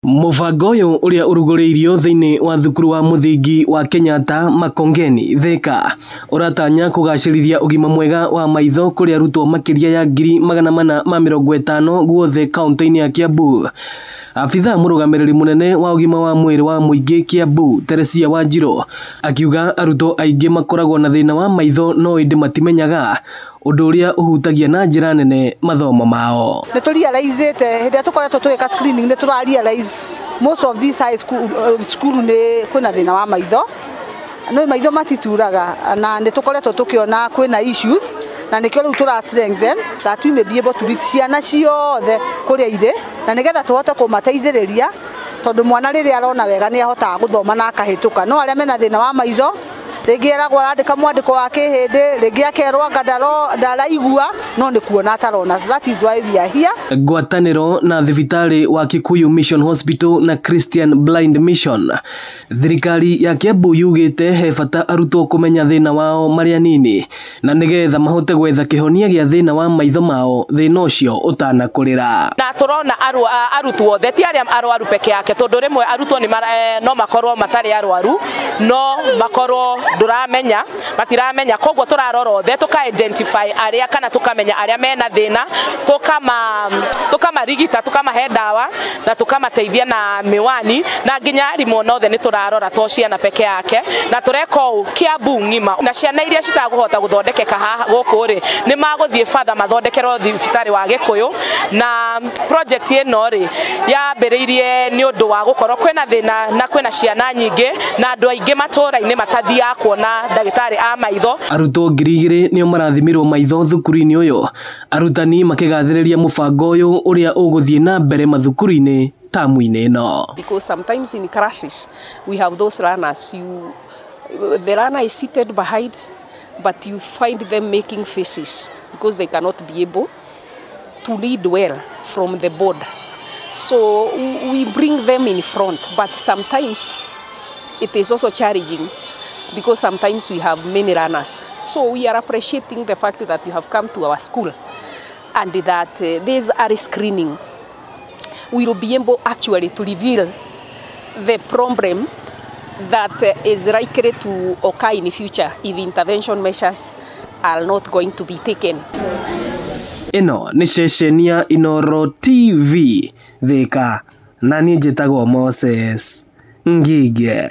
Mũbango ũyũ ũrĩa ũrugũrĩirio thĩinĩ wa thukuru wa mũthingi wa Kenyatta Makongeni Thika ũratanya kũgacĩrithia ũgima mwega wa maitho kũrĩ arutwo makĩria ya 450,000 guothe kaunti-inĩ ya Kiambu. Abithaa mũrũgamĩrĩri mũnene wa ũgima wa mwĩrĩ wa mũingĩ Kiambu Teresia Wanjiru akiuga arutwo aingĩ makoragwo na thĩna wa maitho no ĩndĩ matimenyaga ũndũ ũrĩa ũhutagia na njĩra nene mathomo mao. Nĩ tũrealize-ĩte hĩndĩ ĩrĩa tũkoretwo tũgĩka screening, nĩ tũra realize most of these high school, cukuru nĩ kwĩna thĩna wa maitho, no maitho matituraga, na nĩ tũkoretwo tũkĩona kwĩna issues, na nĩkĩo rĩu tũra strengthen that we may be able to reach ciana ciothe kũrĩa irĩ, na nĩgetha tũhote kũmateithĩrĩria, tondũ mwana rĩrĩa arona wega nĩ ahotaga gũthoma na akahĩtũka. No arĩa mena thĩna wa maitho, rĩngĩ eragwo arandĩka mwandĩko wa kĩhĩndĩ, rĩngĩ akerwo anga ndaraigua, no nĩ kuona atarona. So that is why we are here. Ngwatanĩro na thibitarĩ wa Kikuyu Mission Hospital na Christian Blind Mission, thirikari ya Kiambu yugĩte he bata arutwo kũmenya thĩna wao marĩ anini na nĩgetha mahote gwetha kĩhonia gĩa thĩna wa maitho mao thĩna ũcio ũtanakũrĩra. Na tũrona arutwo othe, ti arĩa arwaru peke yake, tondũ rĩmwe arutwo nĩ no makorwo matarĩ arwaru, no makorwo ndũramenya, matiramenya. Koguo tũrarora othe, tũka identify arĩa kana tũkamenya arĩa mena thĩna, tũkamarigita, tũkamahe ndawa na tũkamateithia na miwani, na nginya arimũ othe nĩ tũrarora, to ciana peke yake, na tũreka ũũ Kiambu ng'ima. Na ciana iria citagũhota gũthondekeka haha gũkũ rĩ, nĩ magũthiĩ batha mathondekerwo thibitarĩ wa Gĩkũyũ. Na project ĩno rĩ, yambĩrĩirie nĩ ũndũ wa gũkorwo kwĩna thĩna na kwĩna ciana nyingĩ na andũ aingĩ matũũra-inĩ matathiaga kuona ndagĩtarĩ a maitho. Arutwo 2,000 nĩo marathimirwo maitho thukuru-inĩ ũyũ, arutani makĩgathĩrĩria mũbango ũyũ ũrĩa ũgũthiĩ na mbere mathukuru-inĩ tamu-inĩ ĩno. Because sometimes in classes we have those learners, the learner is seated behind, but you find them making faces because they cannot be able to read well from the board. So we bring them in front, but sometimes it is also challenging because sometimes we have many learners. So we are appreciating the fact that you have come to our school and that this early screening will be able actually to reveal the problem that is likely to occur in the future if intervention measures are not going to be taken. Ĩno nĩ ceceni ya Inooro TV Thika, na niĩ njĩtagwo Moses Ngige.